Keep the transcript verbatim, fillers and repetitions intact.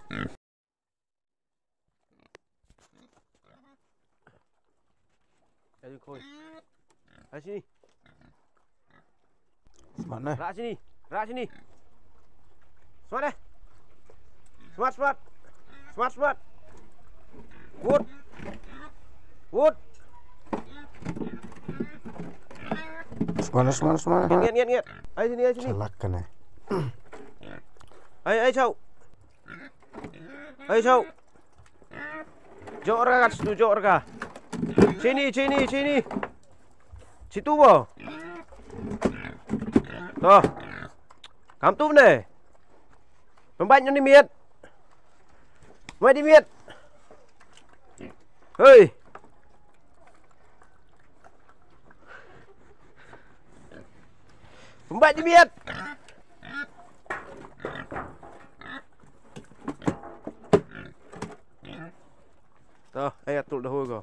Ai khoi. Ai sini. Smat ne. Rah sini. Rah sini. Smat ne. Smat, smat. Smat, smat. Wut. Wut. Smat ne, smat, smat. Ngiat, ngiat, ngiat. Ai sini, ai sini. Chalak kane. Ai, ai, chau. Ai, chau. Jok raka kat situ, jok raka. Sini, sini, sini. Situ bo. To. Kam tu ne. Pembait ni miet. Mai di miet. Hei. Pembait di miet. To, ai atul dah ho ko.